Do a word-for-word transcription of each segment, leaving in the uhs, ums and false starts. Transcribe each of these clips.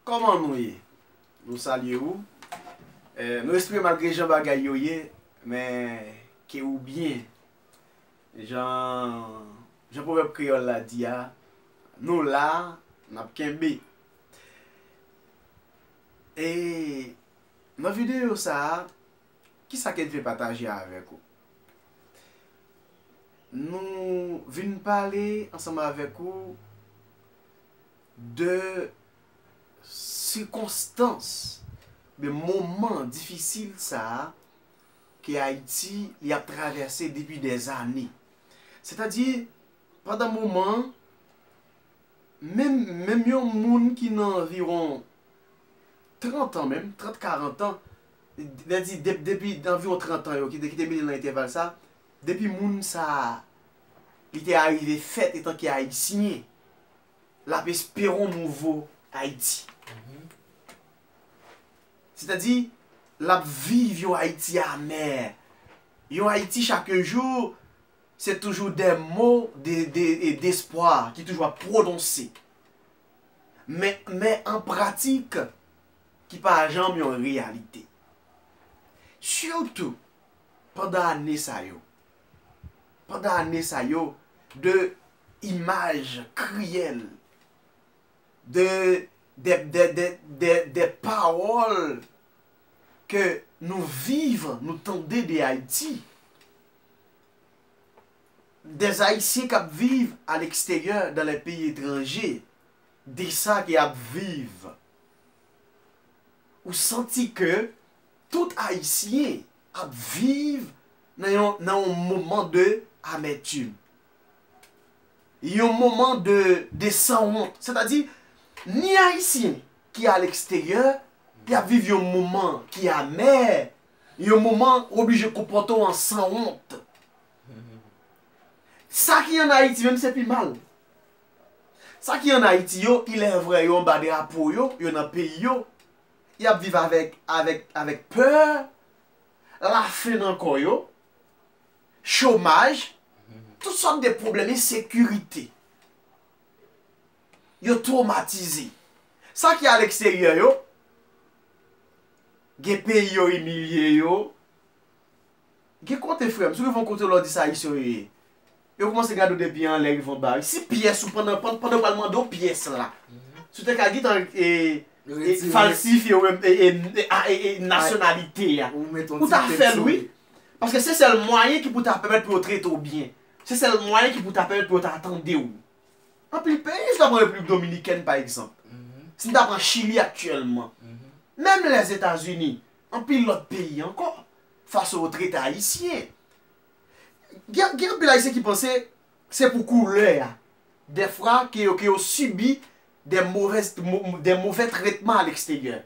Kòman nou ye? Nou salye ou. Eh, nou espere malgre jan bagay yo ye, men ke ou byen. Jan, jan pwovèb kreyòl la di a, nou la, n ap kenbe. E nan videyo sa a, kisa ke n vle pataje avèk ou? Nou vin pale ansanm avèk ou de sikonstans, oubyen moman difisil sa a ke Ayiti li ap travèse depi dèzane. Sètadi, pandan moman an, menm, menm yon moun ki nan anviwon trant an, menm trant, karant an, lè di de, depi anviwon trant an yo, ki te, ki te mete nan entèval sa, depi moun sa a, li te arive fèt etanke Ayisyen, l ap espere yon nouvo Ayiti. Sètadi, l ap viv yon Ayiti amè. Yon Ayiti chak jou, se toujou de mo de, de, e despwa ki toujou ap pwononse. Men, men an pratik, ki pa janm yon reyalite. Sitou pandan ane sa yo. Pandan ane sa yo, de imaj kriyèl, de, de, de, de, de, de pawòl ke nou viv, nou tande de Ayiti, des Haïtiens k ap viv a leksteryè, dans les pays étrangers, de sa ke y ap viv. Ou santi ke tout Ayisyen ap viv nan yon, nan yon moman de amètim. Yon moman de, de sanwont. Sètadi, ni Ayisyen ki a leksteryè, y ap viv yon moman ki amè, yon moman w oblije konpòte w an sanwont. Sa ki ann Ayiti menm se pi mal. Sa ki ann Ayiti yo, il est vrai, yo anba drapo yo, yo nan peyi yo, y ap viv avèk, avèk, avèk pè, lafen nan kò yo, chomaj, tout sòt de pwoblèm, ensekirite. Yo twomatize. Sa ki a leksteryè yo, gen peyi yo imilye yo. Gen kote, frè m, si w rive yon kote, lè w di sa Ayisyen yo ye, yo kòmanse gade w depi anlè rive anba. Si pyès ou pandan, pandan, pandan w pral mande w pyès la, si w te ka gentan, e, e, falsifye w, e, e, e, a, e, e, nasyonalite a, ou ta fè l, wi. Paske se sèl mwayen ki pou ta pèmèt pou yo trete w byen. Se sèl mwayen ki pou ta pèmèt pou yo ta tande w. Anpil peyi, si n ta pran Repiblik Dominikèn, pa egzanp, si n ta pran Chili aktyèlman, menm Lèzetazini, anpil lòt peyi ankò, fason yo trete Ayisyen. Gen, gen anpil Ayisyen ki panse se pou koulè a, dèfwa ke yo, ke yo sibi de movèz, mo, de movè tretman a leksteryè.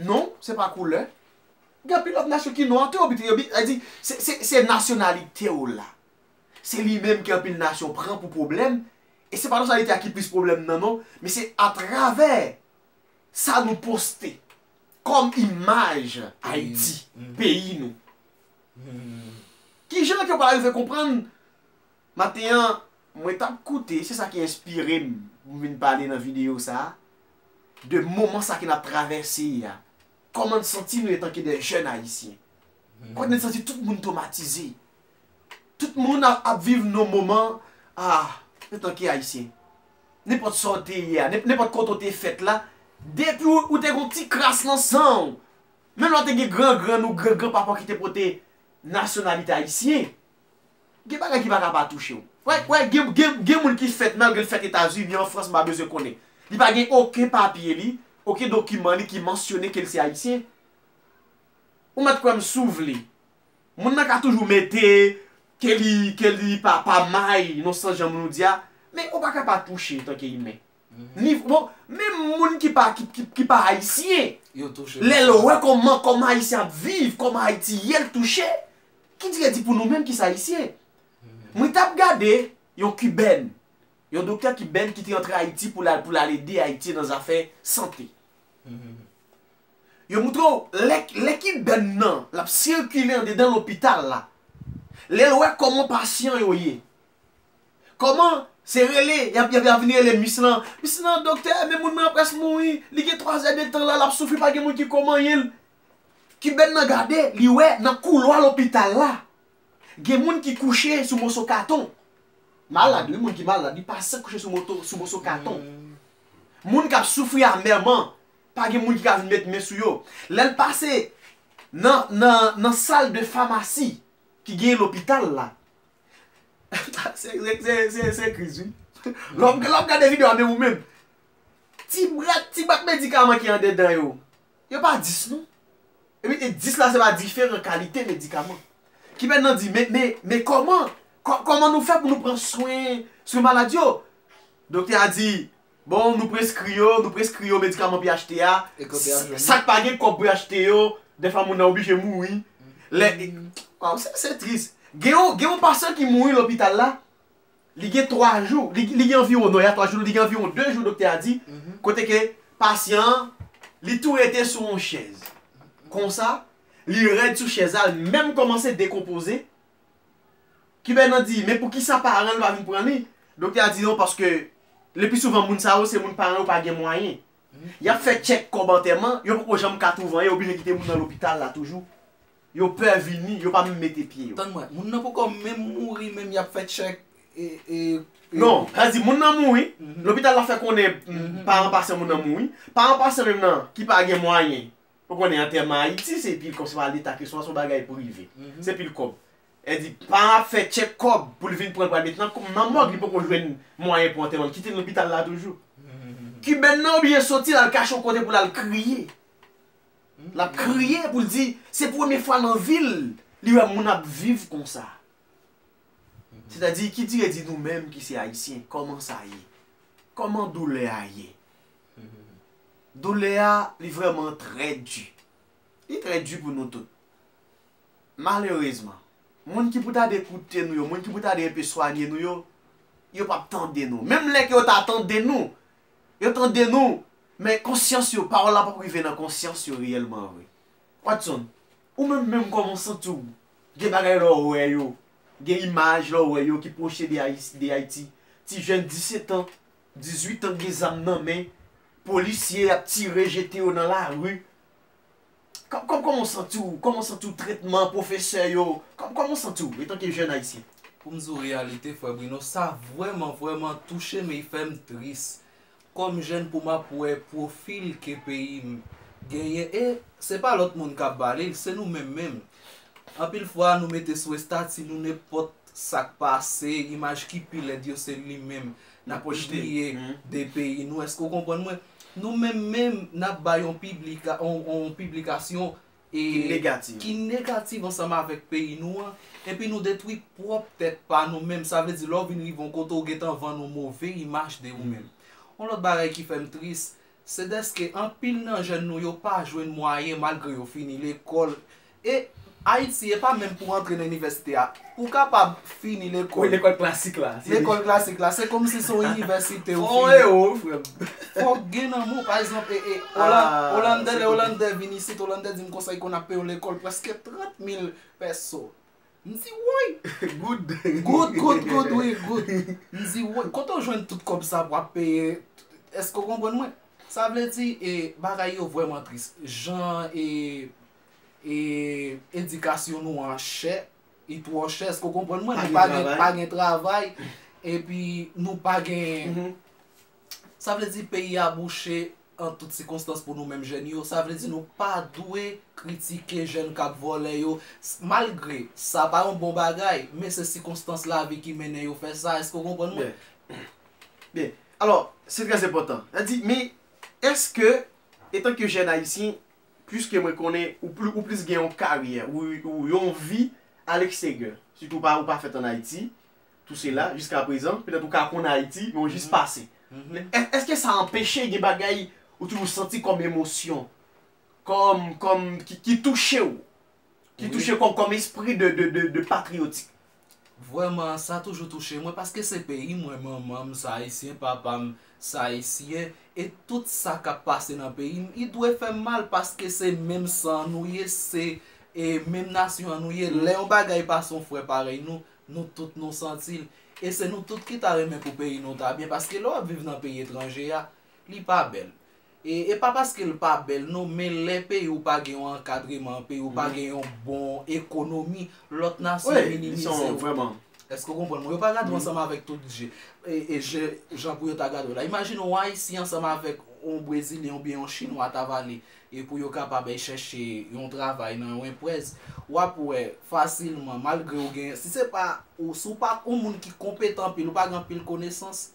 Non, se pa koulè. Gen anpil lòt nasyon ki nwa tou, yo bite, yo bite, sa di, se, se, se nasyonalite w la. Se li menm ke anpil nasyon pran pou pwoblèm, e se pa nasyonalite a ki plis pwoblèm nan, non, men se atravè sa nou poste kòm imaj Ayiti, peyi nou. Kijan ke w pral rive konprann? Maten an, mwen t ap koute, se sa ki enspire m pou m vin pale nan videyo sa a, de moman sa ke n ap travèse a. Kòman n santi nou etanke de jèn Ayisyen? Kòman n santi tout moun twomatize? Tout moun ap, ap viv nan moman, ah, etanke Ayisyen. Nenpòt sa w te ye a, nen-, nenpòt kote w te fèt la, depi w, ou te gen yon ti kras nan san w, menm lè w te gen gran grann ou gran gran papa w ki te pote nasyonalite ayisyen, gen bagay ki pa ka pa touche w. Wè, wè, gen, gen, gen moun ki fèt, malgre l fèt Etazini, an Frans, m pa bezwen konnen. Li pa gen okenn papye li, okenn dokiman li ki mansyone ke l se Ayisyen. Ou mèt kwè m si w vle. Moun nan ka toujou mete ke li, ke li pa, pa may, nan sans jan moun nou di a, men ou pa ka pa touche antanke imen. Ni, bon, menm moun ki pa, ki, ki, ki pa ayisyen, lè l wè kòman, kòman Ayisyen ap viv, kòman Ayiti ye, l touche. Ki di redi pou nou menm ki se Ayisyen? Mwen t ap gade yon kibèn, yon doktè kibèn ki te antre Ayiti pou l al, pou l al ede Ayiti nan zafè sante. Yo moutre w, lè, lè kibèn nan, l ap sikile andedan lopital la, lè l wè kòman pasyan yo ye, kòman Se rele, y ap, y ap, y ap vin rele mis lan. Mis lan, doktè, men moun nan prèske mouri. Li gen twa zè de tan la, l ap soufri, pa gen moun ki ko manyen l. Kibèn nan gade, li wè nan koulwa lopital la. Gen moun ki kouche sou moso katon. Malad, wi, moun ki malad, li pase kouche sou moto, sou moso katon. Moun k ap soufri amèman, pa gen moun ki ka vin met men sou yo. Lè l pase nan, nan, nan sal de famasi ki gen lopital la, se, se, se, se, se kriz, wi. Lè w, lè w gade videyo a, menm ou menm, ti bwat, ti bwat medikaman ki andedan yo, yo pa dis, non. Epi, e dis la, se pa diferan kalite medikaman. Kibèn nan di, men, men, men kòman, kò-, kòman nou fè pou nou pran swen, swen malad yo? Doktè a di, bon, nou preskri yo, nou preskri yo medikaman pou y achte a. E kote y ap jwenn yo? Sa k pa gen kòb pou y achte yo, dèfwa moun nan oblije mouri. Lè, waw, se, se tris. Gen yon, gen yon pasyan ki mouri lopital la. Li gen twa jou, li, li gen anviwon, non, y a twa jou, li gen anviwon de jou, doktè a di, kote ke pasyan an, li tou rete sou yon chèz. Konsa, li rèd sou chèz la, li menm kòmanse dekonpoze. Kibèn nan di, men poukisa paran l pa vin pran li? Doktè a di, non, paske le pli souvan moun sa yo, se moun paran yo pa gen mwayen. Y ap fè tchèk kòb antèman, yo poko janm ka twouve anyen, yo oblije kite moun nan lopital la toujou. Yo pè vini, yo pa menm mete pye yo. Tann mwen, moun nan poko menm mouri, menm y ap fè tchèk, e, e, e. Non, sa di moun nan mouri, lopital la fè konnen, paran pasyan moun nan mouri, paran pasyan menm nan, ki pa gen mwayen. Ou konnen antèman Ayiti, se pil kòb, se pa Leta ke swa se yon bagay prive. Se pil kòb. E di, paran ap fè tchèk kòb pou l vin pran l pral met nan, nan mòg, li poko jwenn mwayen pou antèman l, kite l lopital la toujou. Kibèn nan oblije soti, l al kache yon kote pou l al kriye. L ap kriye pou l di, se premye fwa nan vi l, li wè moun ap viv konsa. Sètadi, ki dire di nou menm ki se Ayisyen, kòman sa ye? Kòman doulè a ye? Doulè a, li vrèman trè di. Li trè di pou nou tout. Malerezman, moun ki pou ta dwe koute nou yo, moun ki pou ta dwe enpe swanye nou yo, yo p ap tande nou. Menm lè ke yo ta tande nou, yo tande nou, men konsyans yo, pawòl la p ap rive nan konsyans yo reyèlman vre. Watson, ou menm menm kòman w santi w? Gen bagay lè w wè yo, gen imaj lè w wè yo ki pwoche de Ayis-, de Ayiti. Ti jèn disèt an, dizuit an gen zam nan men, polisye ap tire, jete yo nan lari. Kò-, kò-, kòman w santi w? Kòman w santi w tretman pwofesè yo? Kò-, kòman w santi w etanke jèn ayisyen? Pou m di w reyalite, frè Bruno, sa vrèman, vrèman touche m e fè m tris. Kòm jèn pou m ap wè pwofil ke peyi m genyen, e se pa lòt moun k ap ba li l, se nou menm menm. Anpil fwa, nou mete sou estati nou nenpòt sa k pase, imaj ki pi lèd yo, se li menm n ap pibliye de peyi nou. Èske w konprann mwen? Nou menm menm, n ap bay yon piblika-, yon, yon piblikasyon e ki negatif. Ki negatif ansanm avèk peyi nou an, epi nou detwi pwòp tèt pa nou menm. Sa vle di, lè w vin rive yon kote, w gentan vann yon move imaj de ou menm. Yon lòt bagay ki fè m tris, se dèske anpil nan jèn nou yo pa jwenn mwayen malgre yo fini lekòl. E Ayiti, e pa menm pou antre nan inivèsite a. Pou w kapab fini lekòl. Wi, lekòl klasik la. Lekòl klasik la, se kòmsi se yon inivèsite ou fini. Fò w ewo, frè m. Fò w gen nan men w. Pa egzanp, e, e, Hollande, Hollande, lè Hollande vin isit, Hollande di m konsa, li konn ap peye yon lekòl prèske trant mil pèso. M di, woy! Goud. Goud, goud, goud, wi, goud. M di, woy, kote w jwenn tout kòb sa pou ap peye? Èske w konprann mwen? Sa vle di, e, bagay yo vrèman tris. Jan, e, e, edikasyon nou an chè, li twò chè. Èske w konprann mwen? Nou pa gen, pa gen travay, epi nou pa gen, sa vle di peyi a bouche an tout sikonstans pou nou menm jèn yo. Sa vle di nou pa dwe kritike jèn k ap vòlè yo, s-, malgre sa pa yon bon bagay, men se sikonstans lavi ki mennen yo fè sa. Èske w konprann mwen? Byen. Byen. Alò, se trè enpòtan. Sa di, men èske, etanke jèn ayisyen, piske mwen konnen ou pli, ou plis gen yon karyè, ou, ou yon vi a leksteryè, sitou w pa, ou pa fèt ann Ayiti, tou se la, jiska prezan, petèt ou ka konn Ayiti, men w jis pase. Men è-, èske sa anpeche gen bagay ou toujou santi kòm emosyon, kòm, kòm, ki, ki touche w, ki touche w kòm, kòm espri de, de, de, de patriyotik? Vrèman, sa toujou touche mwen, paske se peyi mwen, manman m se ayisyen, papa m se ayisyen, e tout sa k ap pase nan peyi m, li dwe fè m mal, paske se menm san an nou ye, se, e, menm nasyon an nou ye. Lè yon bagay pase yon frè parèy nou, nou tout nou santi l. E se nou tout ki ta renmen pou peyi nou ta byen, paske lè w ap viv nan peyi etranje a, li pa bèl. E, e pa paske l pa bèl non, men lè peyi w pa gen yon ankadreman, peyi w pa gen yon bon ekonomi, lòt nasyon minimize w. Èske w konprann mwen? Yo pa gade w ansanm avèk tout je, e, e je, jan pou yo ta gade w la. Imajine w Ayisyen ansanm avèk yon Brezilyen oubyen yon Chinwa ta vale, e pou yo kapab al chèche yon travay nan yon enprèz, w ap wè fasilman, malgre w gen, si se pa, ou, si w pa yon moun ki konpetan anpil, ou pa gen anpil konesans,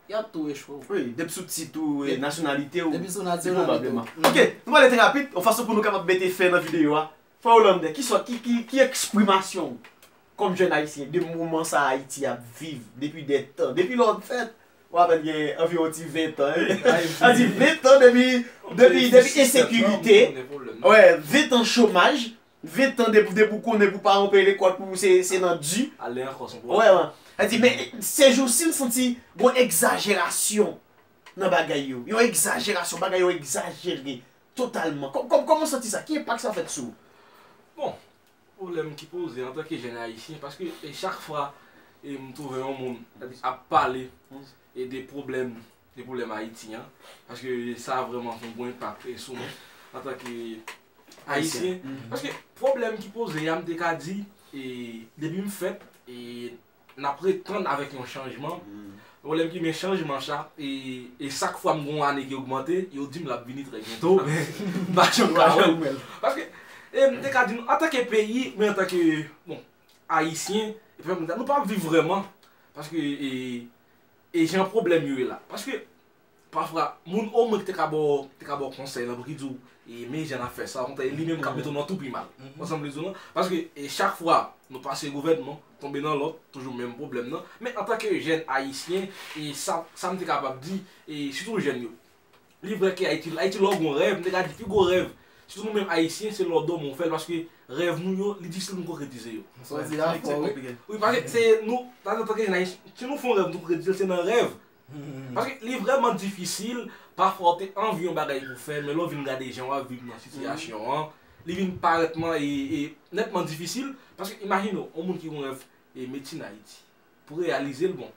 y ap tou echwe w. Wi, depi sou tit ou, e, nasyonalite ou, depi sou nasyonalite ou. Pi pwobableman. Ok, nou pale trè rapid, yon fason pou nou kapab mete fen nan videyo a. Frè Hollander, ki sòt, ki, ki, ki eksprimasyon w kòm jèn ayisyen de moman sa Ayiti ap viv depi dè tan, depi lè w fèt, w apèn gen anviwon ti ven tan, wi. Sa di ven tan depi, depi, depi ensekirite, wè, ven tan chomaj, ven tan depi, depi w konnen pou paran w peye lekòl pou ou, se, se nan di. Ale ankò se yon pwoblèm. Wè, wè. Sa di, men sejousi m santi gon egzajerasyon nan bagay yo. Yon egzajerasyon, bagay yo egzajere totalman. Kò-, kò-, kòman w santi sa? Ki enpak sa fèt sou ou? Bon, pwoblèm ki poze antanke jèn ayisyen, paske, e, chak fwa, e, m twouve yon moun ap pale, e, de pwoblèm, de pwoblèm Ayiti an, paske sa vrèman fè yon gwo enpak, e, sou mwen antanke ayisyen. Paske pwoblèm ki poze a, m te ka di, e, depi m fèt, e, n ap ret tann avèk yon chanjman. Pwoblèm ki men chanjman sa, e, e chak fwa m gen yon ane ki ogmante, yo di m l ap vini trè byento, men m pa janm ka wè l. Paske, e, m te ka di nou, antanke peyi, men antanke, bon, ayisyen, e pèp nou, nou pa ap viv vrèman. Paske, e, e jan pwoblèm yo ye la. Paske, pafwa, moun omwen ki te ka ba w, te ka ba w konsèy lan, pou ki di w, e, men jan n ap fè sa, kontrè, e li menm k ap mete w nan tou pi mal. Ou konprann sa m vle di w lan? Paske, e, chak fwa nou pase gouvènman, tonbe nan lòt, toujou menm pwoblèm nan. Men antanke jèn ayisyen, e sa, sa m te kapab di, e sitou jèn yo, li vrè ke Ayiti, Ayiti lè w gon rèv, m te ka di pi gwo rèv, sitou nou menm ayisyen, se lè w dòmi w fè l, paske rèv nou yo, li difisil pou n konkretize yo. Sa w di a fò, wi. Wi, paske se nou, antanke jèn ayisyen, si nou fè yon rèv, nou konkretize l, se nan rèv. Paske li vrèman difisil, pafwa w te anvi yon bagay pou fè, men lè w vin gade jan w ap viv nan sitiyasyon an, li vin parèt man, e, e nètman difisil, paske imajine w, yon moun ki gen yon rèv, e, medsin Ayiti, pou reyalize l, bon.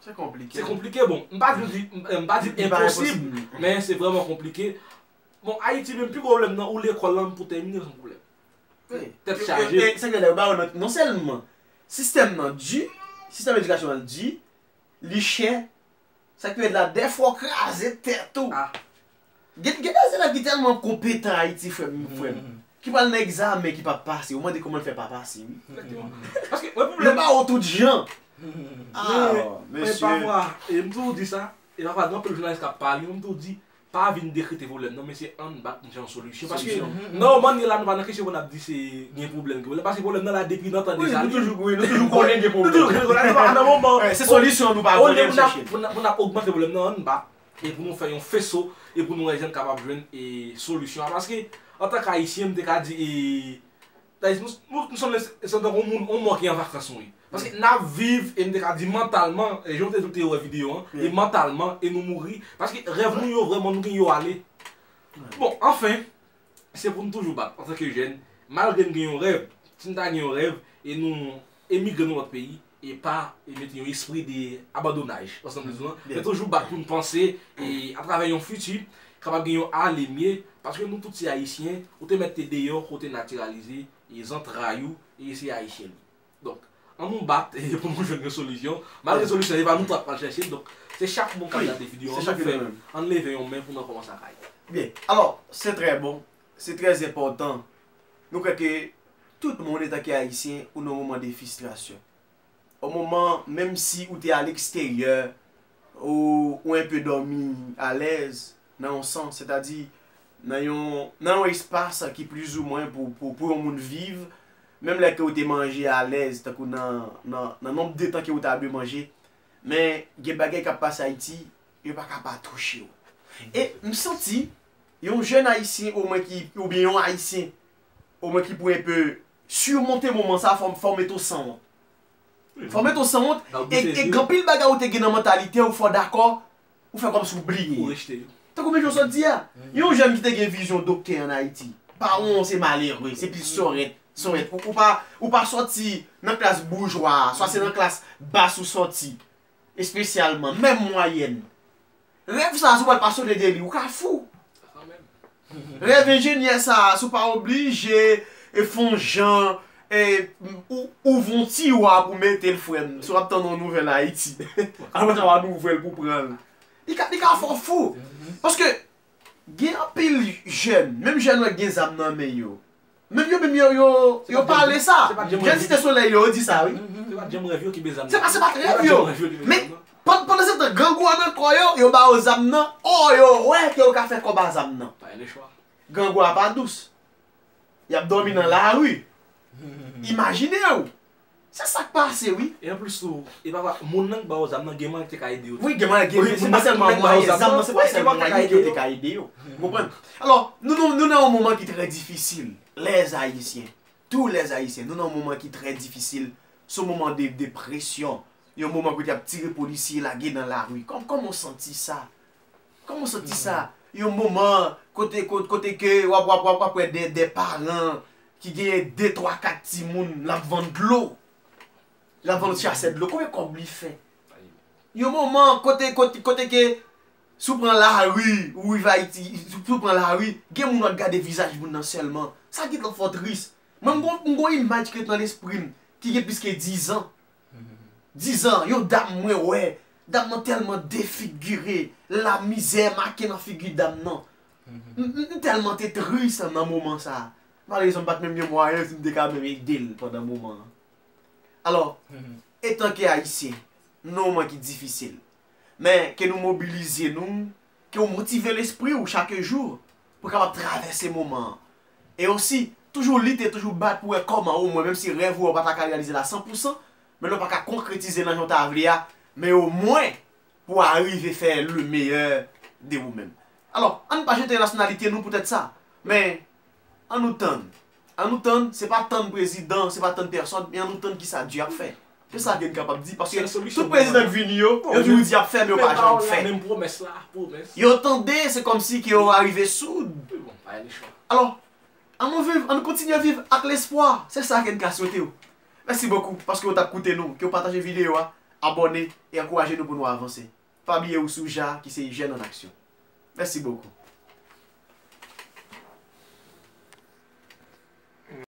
Se konplike. Se konplike, bon. M pa di, m, m pa di l enposib, men se vrèman konplike. Bon, Ayiti menm, pi gwo pwoblèm nan, ou lekòl lan, pou tèmine l, se yon pwoblèm. Wi. Tèt chaje. E, e, sa k fè yo ba yo non, non sèlman sistèm nan di, sistèm edikasyon an di, li chè, sa k fè la, dèfwa w kraze tèt ou. Gen, gen de zelèv ki tèlman konpetan Ayiti, frè m, frè m, ki pral nan egzamen ki p ap pase, ou mande kòman l fè pa pase, wi. Egzakteman. Paske, mwen, pwoblèm yo ba yo tout jan. Ah, men, men mesye. Pafwa, e m toujou di sa, e pafwa, gen anpil jounalis k ap pale, m toujou di, pa vin dekrete pwoblèm nan, men se ann bat nou jan solisyon. Paske, nan moman n ye la, nou pa nan kesyon pou n ap di se gen pwoblèm, gen pwoblèm. Paske pwoblèm nan la depi nan tan deza. Wi, nou toujou, wi, nou toujou konnen gen pwoblèm. Nou toujou konnen pwoblèm nan. Se solisyon nou pa konnen chèche. Olye pou n ap, pou n ap, pou n ap ogmante pwoblèm nan, ann bat. E pou nou fè yon feso, e pou nou wè jan n kapab jwenn, e, solisyon an. Paske, antanke Ayisyen, m te ka di, e, Dayis, nou, nou, nou sanble se, se tankou yon moun, yon mò ki an vakans nou ye. Paske n ap viv, e m te ka di mantalman, e jan w te di w te wè videyo an, e mantalman, e nou mouri. Paske rèv nou yo vrèman, nou gen yo ale. Bon, anfen, se pou n toujou bat, antanke jèn, malgre n gen yon rèv, si n ta gen yon rèv, e nou emigre nan lòt peyi, e pa, e mete yon espri de abandonaj, ansanm de zon an, men toujou bat pou n panse, e atravè yon fiti, kapab gen yon ale mye, paske nou tout se Ayisyen, ou te mèt te deyò, kote natiralize, e zantray ou, e se Ayisyen li. Donk, ann nou bat, e pou nou jwenn yon solisyon, malgre solisyon, se pa nou tout k pral chèche l, donk, se chak moun k ap gade videyo an, nou fè, ann leve yon men pou nou kòmanse ak Ayiti. Byen, alò, se trè bon, se trè enpòtan. Nou kwè ke tout moun, antanke Ayisyen, ou nan moman de fristrasyon. O moman, menm si ou te a leksteryè, ou, ou enpe dòmi alèz nan yon sans, sètadi nan yon, nan yon espas ki plizoumwen pou, pou, pou yon moun viv, menm lè ke ou te manje alèz, tankou nan, nan, nan nonb de tan ke ou ta dwe manje, men gen bagay k ap pase Ayiti, yo pa ka pa touche w. E m santi, yon jèn Ayisyen, omwen ki, oubyen yon Ayisyen, omwen ki pou enpe simonte moman sa, fò, fò w mete w sanwont. Fò w mete w sanwont, e, e gen anpil bagay ou te gen nan mantalite w, fò w dakò, ou fè kòmsi w bliye. Ou rejte yo. Tankou men jan w sot di a, yon jèn ki te gen vizyon doktè ann Ayiti, pawon se malere, se plis sòrèt. Son èt, ou, ou pa, ou pa sòti nan klas boujwa a, swa se nan klas bas ou sòti, espesyalman, menm mwayèn. Rèv sa a, si w pa sòti de li, ou ka fou. Rèv enjenyè sa a, si w pa oblije e fè yon jan, e, ou, ou ouvri yon tiwa pou mete l, frè m, si w ap tann yon nouvèl Ayiti. Apre sa, w ap ouvri l pou pran l. Li ka, li ka fè w fou. Paske gen anpil jèn, menm jèn yo gen zam nan men yo. Menm yo menm yo, yo, yo pale sa. Jèn Site Solèy yo, yo di sa, wi. Se pa, se pa rèv yo. Men, pandan, pandan se tan, grangou a nan kò yo, yo ba yo zam nan, o, yo wè ke yo ka fè kòb a zam nan. Grangou a pa dous. Y ap dòmi nan lari. Imajine w. Se sa k pase, wi. E anplis tou, e pa, moun nan k ba yo zam nan, gen mwayen ki te ka ede yo tou. Wi, gen mwayen, gen, se pa sèlman mwayen, zam nan, se pa sèlman mwayen ki te ka ede yo. Ou konprann? Alò, nou, nou, nou nan yon moman ki trè difisil, les Haïtiens, tous les Haïtiens, nou nan yon moman ki trè difisil, se yon moman de depresyon, yon moman kote y ap tire polisye, lage nan lari. Kòm, kòman w santi sa? Kòman w santi sa? Yon moman kote, kote, kote ke w ap, w ap, w ap, w ap wè de, de paran ki genyen de, twa, kat timoun, l ap vann dlo. L ap vann chasè dlo. Konbyen kòb li fè? Yon moman kote, kote, kote ke si w pran lari, ou rive Ayiti, si w pran lari, gen moun w ap gade vizaj moun nan sèlman. Sa gentan fè w tris. Mwen, m gon, m gon imaj ki ret nan lespri m, ki gen plis ke dizan. Dizan, yon dam mwen wè, dam nan tèlman defigire, lamizè make nan figi dam nan. M, m, m tèlman te tris nan moman sa a. Malerezman, m pa t menm gen mwayen si m te ka menm ede l pandan moman an. Alò, etanke Ayisyen, nou nan moman ki difisil. Men, ke nou mobilize nou, ke w motive lespri w chak jou pou w kapab travèse moman an. E osi, toujou lite, toujou bat pou wè kòman omwen, menm si rèv ou an pa ta ka reyalize l a san pou san, men lè w pa ka konkretize l nan jan w ta vle a, men omwen, pou w arive fè le meilleur de ou menm. Alò, ann pa jete nasyonalite nou poutèt sa. Men, ann nou tann. Ann nou tann, se pa tann prezidan, se pa tann pèsòn, men ann nou tann kisa Dye ap fè. Se sa ke n kapab di, paske tout prezidan k vini yo, yo toujou di y ap fè, men yo pa janm fè. Menm pwomès la, pwomès. Yo tande, se kòmsi ke yo arive soud. Alò, ann nou viv, ann nou kontinye viv ak lespwa. Se sa ke n ka swete w. Mèsi bokou paske w t ap koute nou, ke w pataje videyo a, abòne e ankouraje nou pou nou avanse. Pa bliye ou se Jacques, ki se Jeunes en Action. Mèsi bokou.